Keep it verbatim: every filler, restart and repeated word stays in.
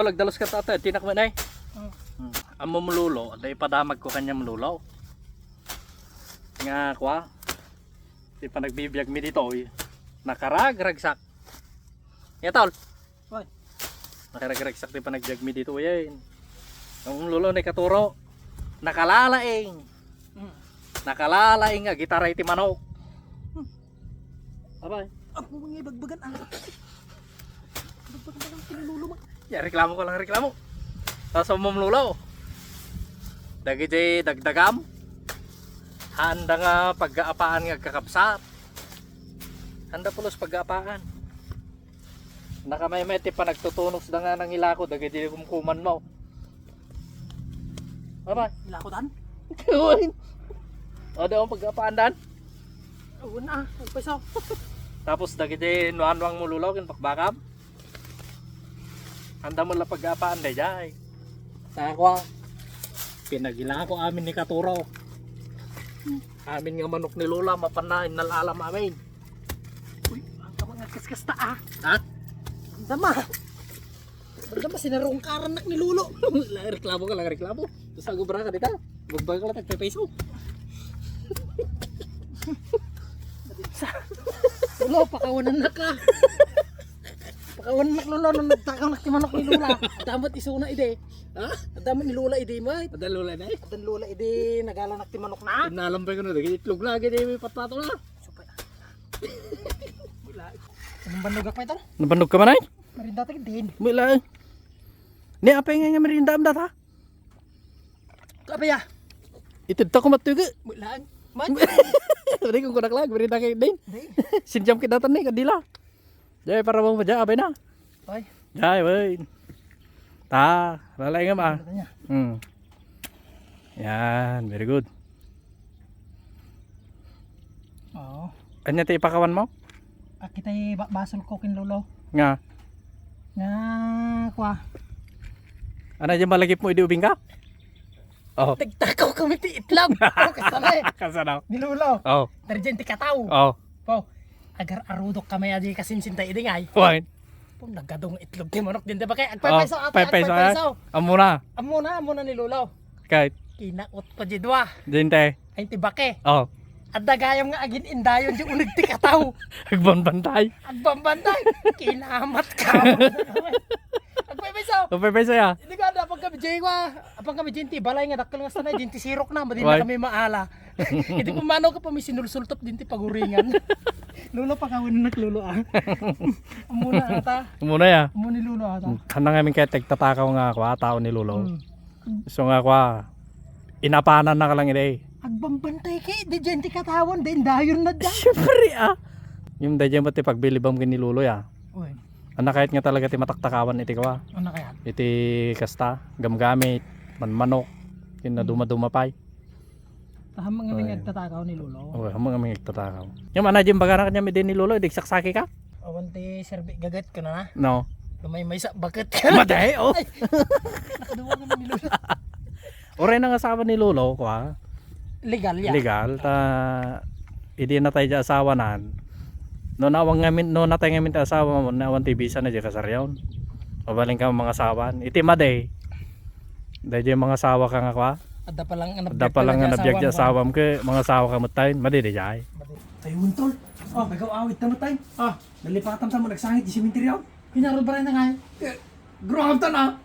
Nagdalos ka, tatay, tinak man ay. Mm. Hmm. Ammom, Lolo, adda ipadamagko kaniam, Lolo. Nga, kwa, ti panagbibiagmi ditoy, nakaragragsak. Ya, tol. Oy. Nakaragragsak ti panagbiagmi ditoy, eh. Ang, Lolo, ni Katuro, nakalalaing. Mm. Nakalalaing nga gitaray ti manok. Hmm. Abay. Apo, mga ibagbagan, ah. Ibagbagan na lang, pinululo mo. Ya, reklamo ka lang, reklamo. Tapos, Ma'am Lolo, dagiti dagdagam, haanda nga paggaapaan nga agkakabsat. Haanda pulos paggaapaan. Nakamaymay ti panagtutunos da nga nangilako, dagiti kumkuman mo. Abay. Ilakodan? Uy. O, di akong pagkapaandan. Una, agpaso. Tapos dagiti nuan-nuan mo, Lolo, ken bakbakam. Anda mo la pagkapaan, dayjay. Takwa. Pinagilako amin ni Katuro. Amin nga manok ni Lola, mapanna, innal-alam amin. Uy, ang kamang agkaskasta, ah. Ha? Ang dama. Basta ba sinarungkaran nak ni Lolo? Lang reklamo ka, lang reklamo. Tapos agubra ka dita. Magbagay ka lang, tagpepeso. Lolo, pakawanan na ka. Pakawanan na, Lolo, nung nagtakaw na ti manok ni Lola. Damat isuna idi. Ha? Damat ni Lola idi, may. Ada Lola na eh. Adan Lola idi, nagala na ti manok na. Tinalam pa ko na, dagiti itlog lagi di may patpato na. Supay. Wala. Anong bandog ako ito? Nabandog ka man ay? Merinda tayo din. Wala. Ni apay nga nga merinda am data? Kape ya. Itud ta kumat tuyo. Wala. Man. Wala kong kunak lang, merinda kayo din. Di. Sinjam kita tan ni kadila. Jay, para bang madya, apay na. Ay. Jay, wait. Ta, lalay nga ma. Ano niya? Hmm. Yan, very good. Oo. Anya ti ipakawan mo? Akitay ba-, basol ko kin Lolo. Nga? Nga, kwa. Ano yung malagip mo, idi ubing ka? Oh. Nagtakaw kami ti itlog. Oh, kasala eh. Kasala. Ni Lolo. Oh. Darjen ti kataw. Oh. Po. Agar arudok kami adi kasinsinta idi ngay. Wine. Pung nagadong itlog ti manok din, di ba? Kaya agpaypayso, Oh, agpay-, paypayso, ah. agpaypayso. Amuna. Amuna, amuna ni Lolo. Kahit. Kinakot pa di dua. Dinte. Ay, ti bake. Oh. Adda gayam nga agin-indayon di uneg ti kataw. Agbambantay. Agbambantay. Kinamat ka. Agpaypayso. Agpaypayso, ya. Hindi ka, ada pagka J wa. Apang kami, dinti balay nga dakkel nga sanay, dinti sirok na, madin na Why? kami maala. Iti pumanaw ka pa, may sinulsultop dinti paguringan. Lolo, pakawan nak Lolo, ah. Amuna ata. Amuna, ya. Amuna ni Lolo ata. Kanang amin kaya tagtatakaw nga kwa, tao ni Lolo. Hmm. So nga kwa, inapanan na ka lang ide. Agbambantay kay, di dyan ti katawan, di indayon na dyan. Siyempre, ah. Yung dyan mo ti pagbilibam ken ni Lolo, ya. Uy. Anakayat nga talaga ti mataktakawan iti kwa. Anakayat? Iti kasta, gamgamit, manmanok, ken Hmm. naduma-duma pay. Tahammang nga Ay. agtatakaw ni Lolo. Oo, hammang nga agtatakaw. Yung mana, Jim, baga na kanya, di ni Lolo, di saksaki ka? Awan ti serbi gaget ka na. No. Lumay may sa baket. Matay, oh. Ay. Nakaduwa naman ni Lolo. Uray nang asawa ni Lolo, kwa. Legal, ya. Legal, ta, idi natay di asawa nan. No, nawang ngamin, no, natay ngamin ti asawa mo, nawan ti bisa na di kasaryaw. Mabalin ka mga asawan. Iti madi, daydi mga asawa ka nga, kwa? Adda pa lang nga Adda pa lang nga nabiag di asawa mo. Asawam, ke mga asawa ka mo tayo, madi di jay. Tayo, tol. Oh, nagaw-awit ta mo tayo. Ah, nalipatam ta mo, nagsangit di sementeryo. Pinaro ba rin na nga eh? Eh, grabe ta na.